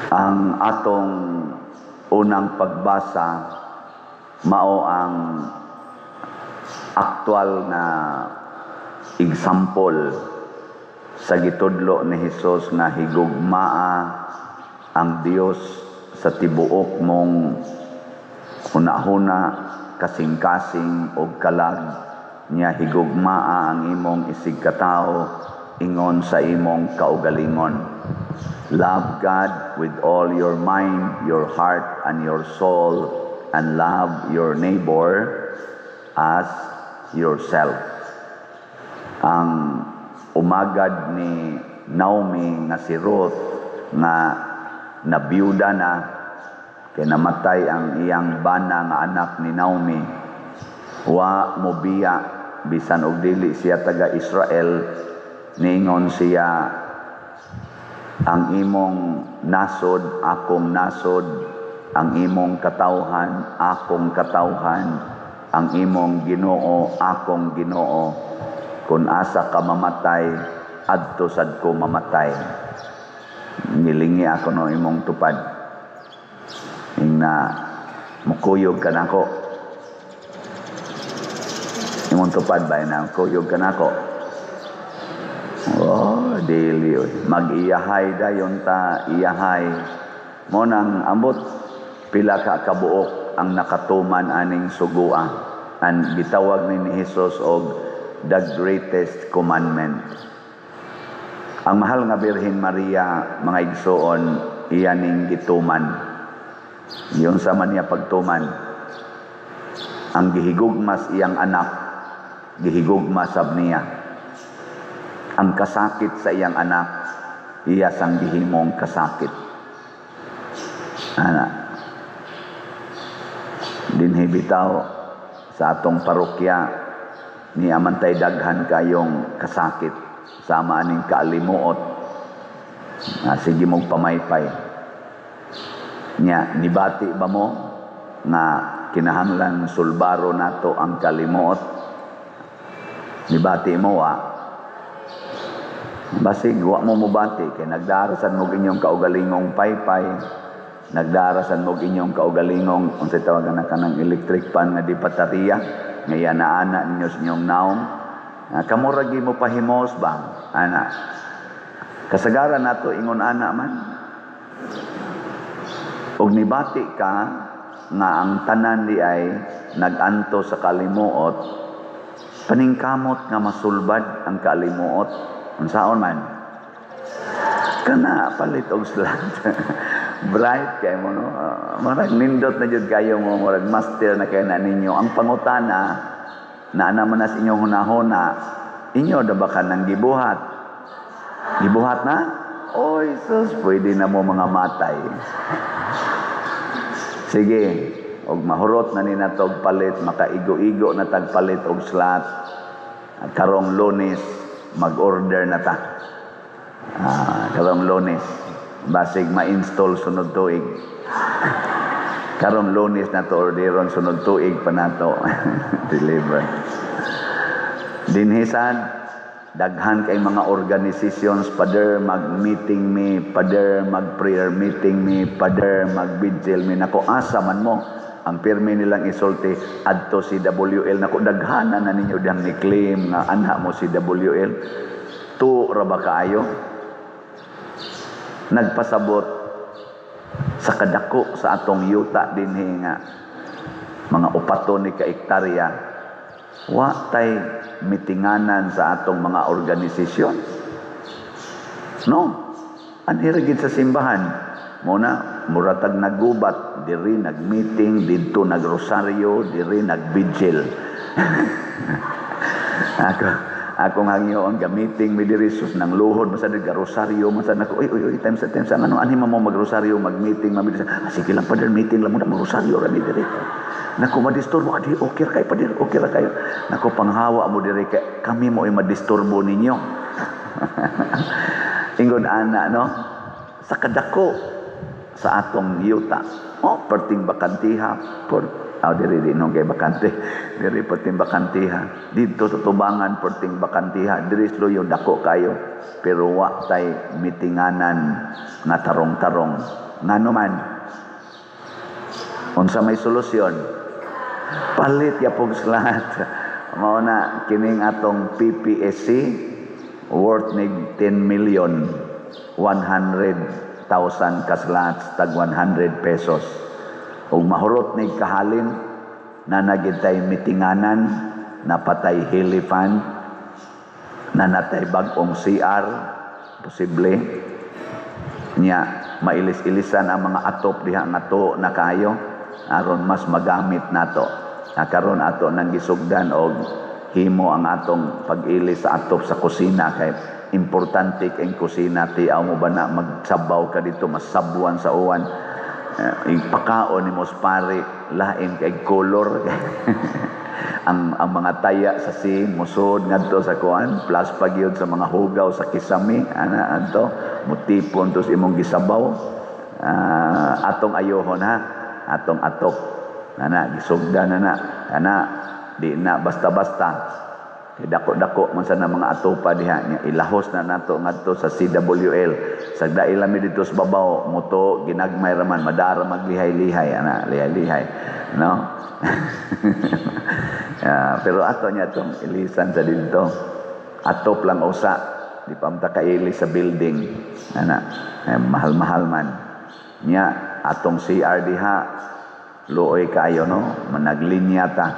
Ang atong unang pagbasa mao ang aktual na example sa gitudlo ni Hesus nga higugmaa ang Dios sa tibuok mong hunahuna, kasing-kasing ug kalag niya, higugmaa ang imong isigkatawo ingon sa imong kaugalingon. Love God with all your mind, your heart, and your soul, and love your neighbor as yourself. Ang umagad ni Naomi nga si Ruth nga nabiyuda na kay namatay ang iyang bana nga anak ni Naomi, wa mobiya bisan og dili siya taga Israel. Niingon siya, "Ang imong nasod, akong nasod, ang imong katawhan, akong katawhan, ang imong Ginoo, akong Ginoo. Kung asa ka mamatay, adto sad ko mamatay." Nilingi ako no imong tupad. Ingna mukuyog ka nako. Imong tupad ba na kuyog ka nako? Oh, dili oy. Mag-iyahay dayon ta, iyahay. Mo nang ambot pila ka kabuok ang nakatuman aning sugua. Ang gitawag ni Jesus og the greatest commandment. Ang mahal nga Birhen Maria, mga igsoon, iya ning gituman. Yun sa man niya pagtuman. Ang gihigugmas iyang anak, gihigugma sab niya. Ang kasakit sa iyang anak, iya sang gihimong kasakit. Ana. Dinhi bitaw sa atong parokya ni amantay daghan kayong kasakit sama aning kaalimuot. Ah, sige mong pamaypay. Nya, nibati ba mo nga kinahanglan sulbaro nato ang kalimuot? Nibati mo wa? Basig wa mo mobati kay nagdarasan mo inyong kaugalingong paypay, nagdarasan mo inyong kaugalingong unsay tawagan na kanang electric fan nga di baterya nga ana ninyo sa inyong naong. Ah, kamo ra mo pahimos ba? Ana. Kasagaran nato ingon ana man. Og nibati ka nga ang tanan di ay nag-anto sa kalimuot, paningkamot nga masulbad ang kalimuot. Unsaon man? Kana palit og slant. Bright kay mo, no. Murag nindot na jud kayo mo, murag master na kayo na ninyo. Ang pangutana, na naman na sa inyong hunahuna, inyo da ba kanang gibuhat? Gibuhat na? Oy, sus, pwede na mo mga matay. Sige, og mahurot na ni nato og palit, makaigo-igo na tag palit og slot. Karong Lunes, mag-order na ta. Ah, karong Lunes, basig ma-install sunod tuig. Karong Lunes na to orderon, sunod tuig pa nato deliver. Dinhi sad daghan kay mga organizations, pader mag-meeting mi, pader mag-prayer meeting mi, pader mag-vigil mi. Nako, asa man mo? Ang pirmi nilang isulti, adto CWL. Nako, daghana na ninyo diyang ni-claim nga anha mo CWL. Tu ra ba kaayo? Nagpasabot sa kadako sa atong yuta dinhi nga mga upato ni ka ektarya, wa tay mitinganan sa atong mga organisasyon, no? Anhi ra gid sa simbahan mo na muratag naggubat diri, nagmeeting didto, nagrosaryo diri, nagvigil. Ako akong hangyo ang gamiting mi diri, sus, nang luhod man sa rosaryo man sa nako. Uy, uy, uy, time sa ano anhi mo magrosaryo, mag-meeting man diri. Ah, sige lang, pader, meeting lang muna, magrosaryo ra mi diri. Nako, madisturbo adi. Okay ra kayo, pader, okay ra kayo. Nako, panghawa mo diri kay kami mo ay madisturbo ninyo. Ingon ana, no? Sa kadako sa atong yuta, oh, perting bakantiha por. Ah, diri di no kay bakante. Diri perting bakantiha. Didto sa tubangan perting bakantiha. Diri sa luyo dako kayo. Pero wa tay mitinganan nga tarong-tarong. Ngano man? Unsa may solusyon? Palit yapog slot. Mao na kining atong PPSC worth nig 10 million 100,000 ka slots, tag 100 pesos. Ug mahurot nig kahalin na nagintay mitinganan, napatay helifan, na natay bag-ong CR, posible niya mailis-ilisan ang mga atop diha nga to na kayo aron mas magamit nato. Na karon ato nang gisugdan og himo ang atong pag-ilis sa atop sa kusina, kay importante kay kusina. Tiaw mo ba na magsabaw ka dito, masabwan sa uwan, ipakaon nimo sa pare, lain kay color ang mga taya sa sink, musod ngadto sa kuan, plus pagyud sa mga hugaw sa kisami ana, adto mutipon tos imong gisabaw. Atong ayohon ha, atong atop ana, gisugdan na na ana, di na basta-basta kay dako-dako man sa na mga atopa diha nya, ilahos na nato ngadto sa CWL. Sa daila mi dito sa babaw moto, ginagmay raman, madara maglihay-lihay ana, lihay-lihay, no? Pero ato niya tong ilisan sa dito, atop lang usa, di pa mta kaili sa building ana, eh, mahal-mahal man nya atong CR diha. Luoy kayo, no? Managlinya ta,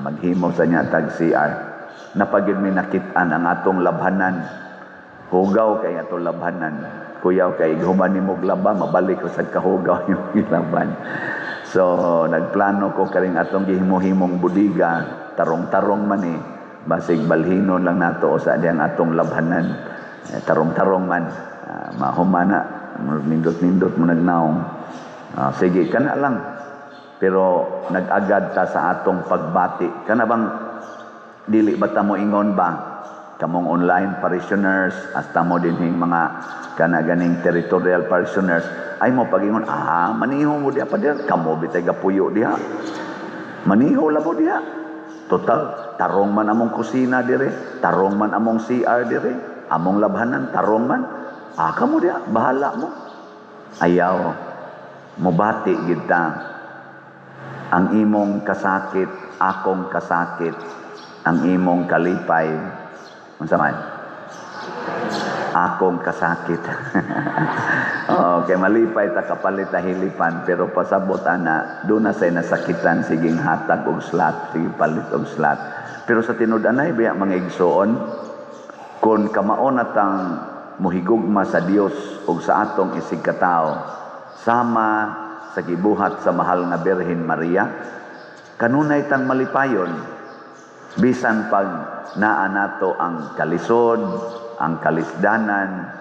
maghimo sa niya tag CR. Napagid mi nakit-an ang atong labhanan, hugaw kay atong labhanan, kuyaw kay human nimo laba, mabalik sa kahugaw yung laban. So nagplano ko karing atong gihimo-himong budiga, tarong-tarong man eh, basig balhinon lang nato sa diyang atong labhanan, eh, tarong-tarong man, mahumana, nindot-nindot mo nagnaong. Sige, kana lang. Pero nag-agad ta sa atong pagbati. Kana bang dili ba ta mo ingon ba kamong online parishioners, hasta mo dinhing mga kana ganing territorial parishioners, ay mo pagingon, maniho mo diha pa diha, kamo bitay gapuyo diha, maniho la mo diha, total tarong man among kusina dire, tarong man among CR dire, among labhanan tarong man, kamo diha, bahala mo. Ayaw, mobati gid ta. Ang imong kasakit, akong kasakit, ang imong kalipay, unsa man? Akong kasakit. Okay, malipay ta kapalit ta hilipan, pero pasabot ana, doon na say nasakitan, siging hatag og slot, sige palit og slot. Pero sa tinud-anay biya, mga igsoon, kung kamao na tang muhigugma sa Dios ug sa atong isig katao, sama sa gibuhat sa mahal nga Birhen Maria, kanunay tang malipayon, bisan pag naa nato ang kalisod, ang kalisdanan,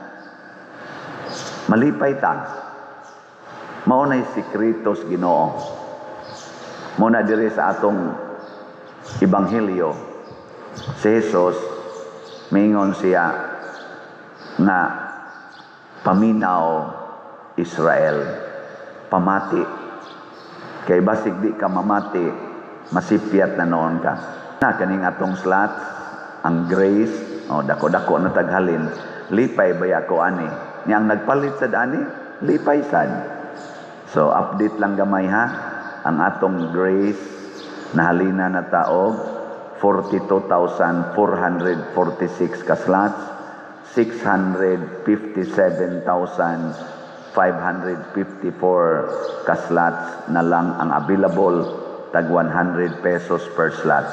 malipay ta. Mao nay sikretos Ginoo. Mao na diri sa atong ebanghelyo, si Jesus mingon siya nga, "Paminaw, Israel, pamati." Kay basig di ka mamati, masipyat na noon ka. Na kaning atong slots, ang Grace, oh, dako-dako na taghalin, lipay baya ko ani. Nya ang nagpalit sad ani, lipay sad. So update lang gamay ha, ang atong Grace nahalina na taog 42,446 ka slots, 657,554 ka slots na lang ang available, tag 100 pesos per slot.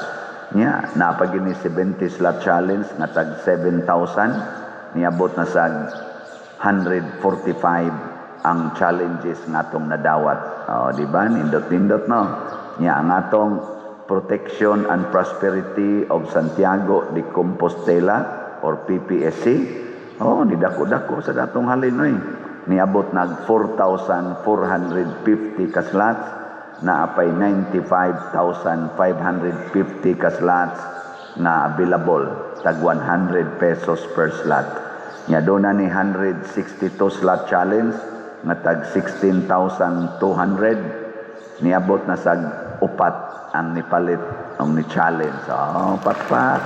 Nya, napagini 70 slot challenge nga tag 7,000, niabot na sa 145 ang challenges nga atong nadawat. Oh, di ba? Nindot-nindot, no? Nya ang atong Protection and Prosperity of Santiago de Compostela or PPSC. Oh, ni dako-dako sa datong halin oy. Niabot nag 4,450 ka slots, na apay 95,550 ka slots na available, tag 100 pesos per slot. Nya doon na ni 162 slot challenge nga tag 16,200, niabot na sa upat ang nipalit ang ni challenge. Oh, patpat.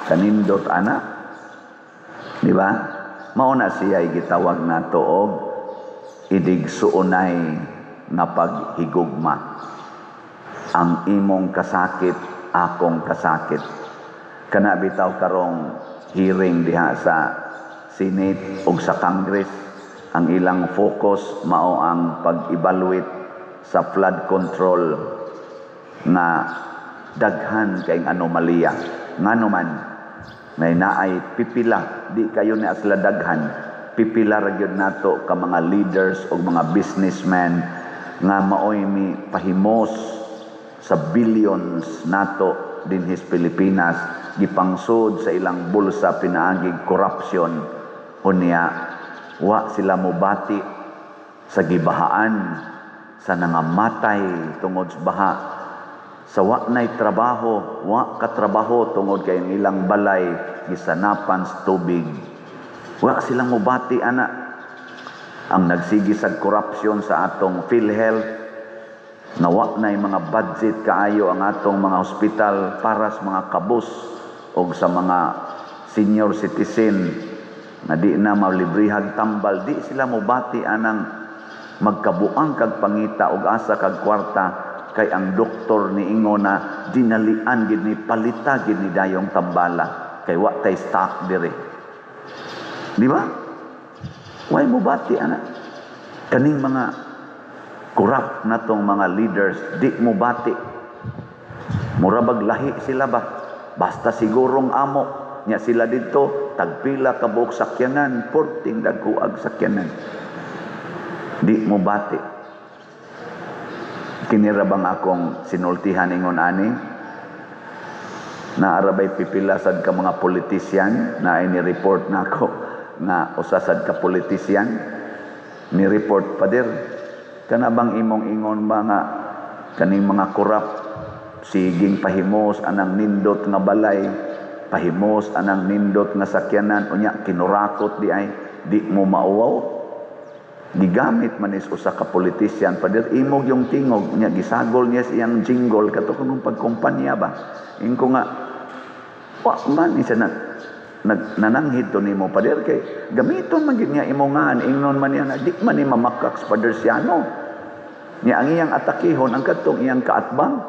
Kanindot ana. Di ba? Mao na siya gitawag nato og Idigsuonay nga paghigugma. Ang imong kasakit, akong kasakit. Kana bitaw karong hearing diha sa Senate ug sa Congress, ang ilang focus mao ang pag-evaluate sa flood control nga daghan kay anomalya. Ngano man may naay pipila, di kayo ni sila daghan, pipila ra gyud nato ka mga leaders o mga businessmen nga maoy mi pahimos sa billions nato dinhi sa Pilipinas, gipangsud sa ilang bulsa pinaagig corruption. Unya wa sila mobati sa gibahaan, sa nangamatay tungod sa baha, sa wa nay trabaho, wa katrabaho tungod kay ang ilang balay gisanapan sa tubig. Wa silang mobati ana. Ang nagsigi sa corruption sa atong PhilHealth, nga wa nay mga budget kaayo ang atong mga hospital para sa mga kabus o sa mga senior citizen na di na malibrihag tambal, di sila mobati anang magkabuang kag pangita og asa kag kwarta kay ang doktor niingon na dinalian gid ni, palita gid ni dayong tambala kay wa tay stock dire. Di ba? Way mo bati ana. Kaning mga corrupt natong mga leaders, di mo bati. Mura bag lahi sila ba? Basta sigurong amo nya sila didto, tagpila ka buok sakyanan, porting dagkuag sakyanan. Di mo bati. Kinira bang akong sinultihan ingon ani? Naarabay pipila sad ka mga politician na ay ni-report na ako nga usa sad ka politician ni report, "Pader, kana bang imong ingon ba nga kaning mga corrupt siging pahimos anang nindot nga balay, pahimos anang nindot nga sakyanan, unya kinurakot di ay, di mo mauwaw?" Gigamit man is usa ka politician, "Pader, imog yung tingog nya." Gisagol niya siyang jingle kato kunong pagkumpanya ba. Ingko nga wa man isa na nag nananghid to nimo, pader, kay gamiton man gid niya imo ngan. Ingnon man niya na di man ni mamakak sa Pader Siano niya. Ang iyang atakihon ang kadtong iyang kaatbang.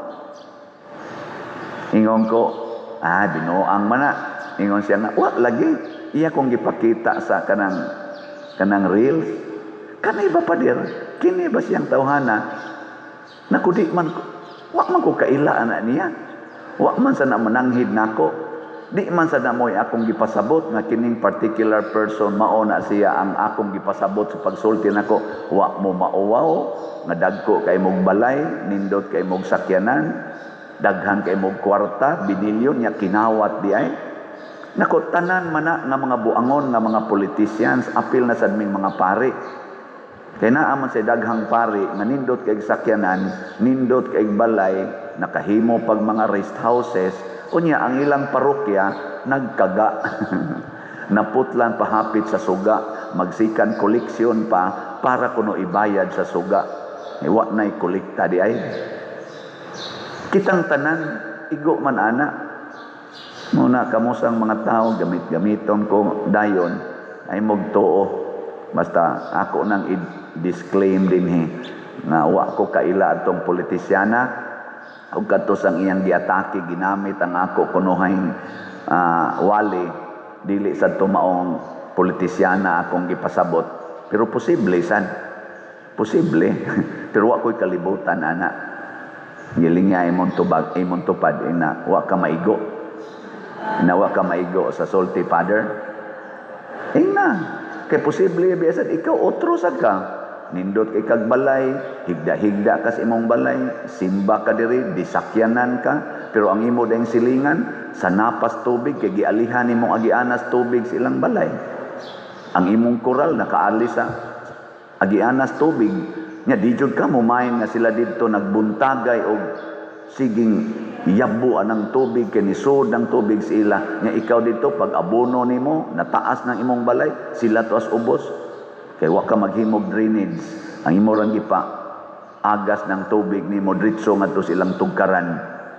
Ingon ko, "Ah, binuang man na." Ingon siya nga wa lagi. Iya kong gipakita sa kanang reels. "Kanay ba, pader? Kini ba siyang tawhana?" Naku, di man, wa man ko kaila ana niya. Wa man sa na mananghid nako. Di man sa namoy akong gipasabot nga kining particular person mao na siya ang akong gipasabot sa pagsulti nako. Wa mo mauwaw nga dagko kay mog balay, nindot kay mog sakyanan, daghan kay mog kwarta, binilyon nya kinawat di ay. Nako, tanan man na nga mga buangon nga mga politicians, apil na sad ming mga pari. Kay naa man sa daghang pari nga nindot kay sakyanan, nindot kay balay, nakahimo pag mga rest houses, unya ang ilang parokya nagkaga. Naputlan pahapit sa suga, magsikan koleksyon pa para kuno ibayad sa suga. Eh, wa na'y kolekta di ay. Kitang tanan, igo man ana. Muna kamusang mga tao, gamit-gamiton ko dayon, ay mogtuo. Basta ako nang i-disclaim dinhi nga wa ko kaila atong politisyana ug kadto sang iyang giatake, ginamit ang ako kunuhay wali, dili sad tumaong politisyana akong gipasabot, pero posible sad, posible, pero wa ko'y kalibutan ana. Giling nga imong tubag, imong tupad ina wa ka maigo, ina wa ka maigo sa sulti, Father. Ingna kay posible biasad ikaw otro sad ka, nindot kay kag balay, higda-higda ka sa imong balay, simba ka diri, disakyanan ka, pero ang imo dayong silingan sa napas tubig kay gialihan nimong agianas tubig sa ilang balay. Ang imong koral nakaali sa agianas tubig nya. Di jud ka mumain nga sila didto nagbuntagay og siging yabo anang tubig kay nisod ang tubig sa ila nya. Ikaw didto, pag abono nimo nataas ng imong balay, sila tuas ubos kay wa ka maghimog drainage. Ang imo rang gipa agas ng tubig nimo diretso ngadto sa ilang tugkaran.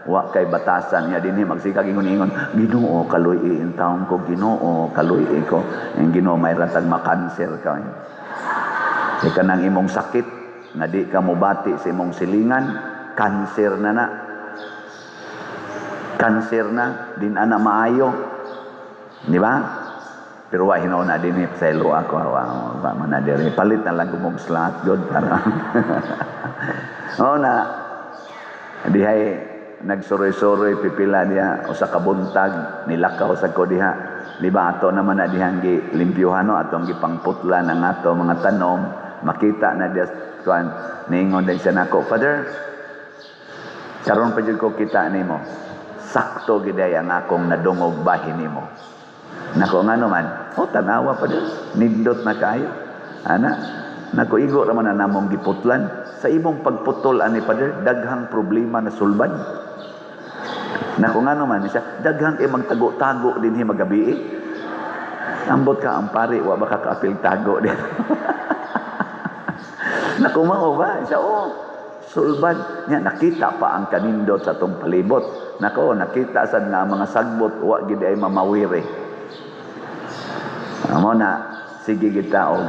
Wa kay batasan nya. Dinhi magsikag ingon-ingon, "Ginoo, kaluy-i in taon ko, Ginoo, kaluy-i ko." Ang Ginoo may ratag makanser ka. Kay kanang imong sakit nga di ka mobati sa imong silingan, kanser na na. Kanser na, din ana maayo. Di ba? Pero wa hinuon na dinhi sa ilo ako, wa, wa man na diri. Palit na lang kumog slot god para. Oo na. Dihay nagsuroy-suroy pipila diha usa ka buntag, nilakaw sa ko diha. Di ba ato naman na dihang gi limpyuhan no, atong gipangputla ang ato mga tanom, makita na diha kuan, niingon din siya nako, "Father, karon pa jud ko kita nimo. Sakto gid ang akong nadungog bahin nimo." Nako, ngano man? "Oh, tanawa pa din. Nindot na kayo." Ana, nako, igo ra man na namong giputlan. Sa imong pagputol ani, Father, daghang problema na sulbad. Nako, ngano man siya? "Daghang kay magtago-tago dinhi magabi. Ambot ka ang pari, wa ba ka kaapil tago din?" Naku, mao ba? Siya, "Oh, sulbad." Nya nakita pa ang kanindot sa atong palibot. Nako, nakita sad nga ang mga sagbot wa gid ay mamawiri. Amo na sige kita og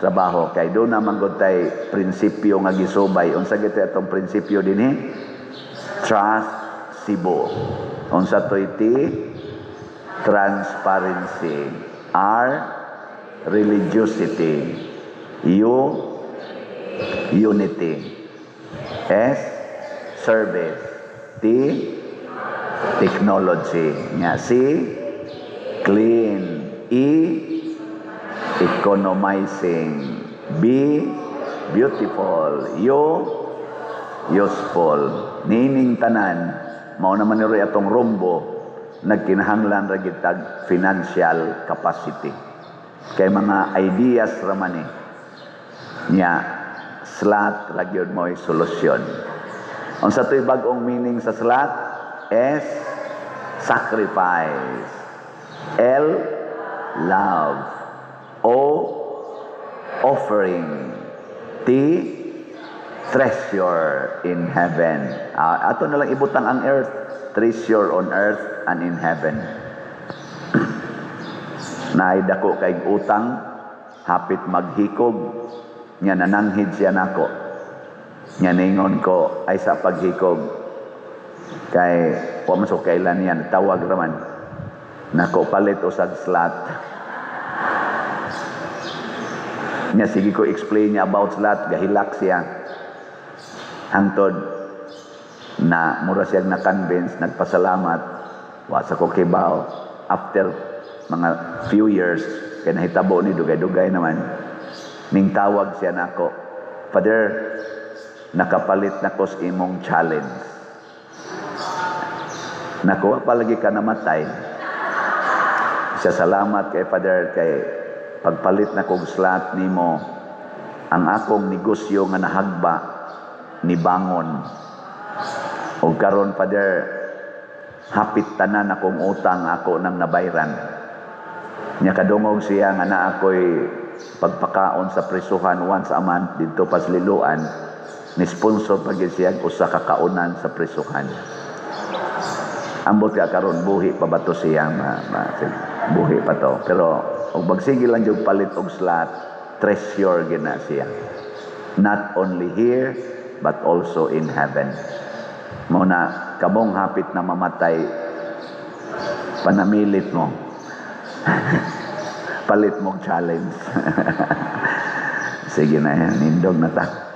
trabaho kay do na man gud tay prinsipyo nga gisubay. Unsa gid atong prinsipyo dinhi? Trust Cebu. Unsa toy T? Transparency. R, religiosity. U, unity. S, service. T, technology. Nga C, clean. E, economizing. B, beautiful. U, useful. Niining tanan, mao naman ni atong rumbo, nagkinahanglan ra gyud tag financial capacity. Kay mga ideas ra man ni. Nya slot ra gyud mo'y solusyon. Unsa to'y bag-ong meaning sa slot? S, sacrifice. L, love. O, offering. T, treasure in heaven. Ato na lang ibutang ang earth, treasure on earth and in heaven. Naay dako kay utang, hapit maghikog, nya nananghid siya nako. Nya ningon ko ay sa paghikog kay wa man so kailan yan, tawag raman. Nako, palit usag slot. Nya sige ko explain niya about slot, gahilak siya. Hangtod na mura siya na-convince, nagpasalamat, wa sa ko kibaw. After mga few years, kay nahitabo ni dugay-dugay naman, ning tawag siya nako, "Father, nakapalit na ko sa imong challenge." Nakuha palagi ka namatay. Siya, "Salamat kay Father, kay pagpalit na kog slot nimo, ang akong negosyo nga nahagba ni bangon. O karon, Father, hapit tanan akong utang ako nang nabayran." Nya kadungog siya nga naa ako'y pagpakaon sa prisuhan once a month didto pas Liloan, ni sponsor pa gyud siya usa ka kaunan sa prisuhan. Ambot ka karon buhi pa ba to siya buhi pa to. Pero og magsige lang jud palit og slot, treasure gina siya. Not only here but also in heaven. Mao na kamong hapit na mamatay, panamilit mo. Palit mong challenge. Sige na yan, nindog na ta.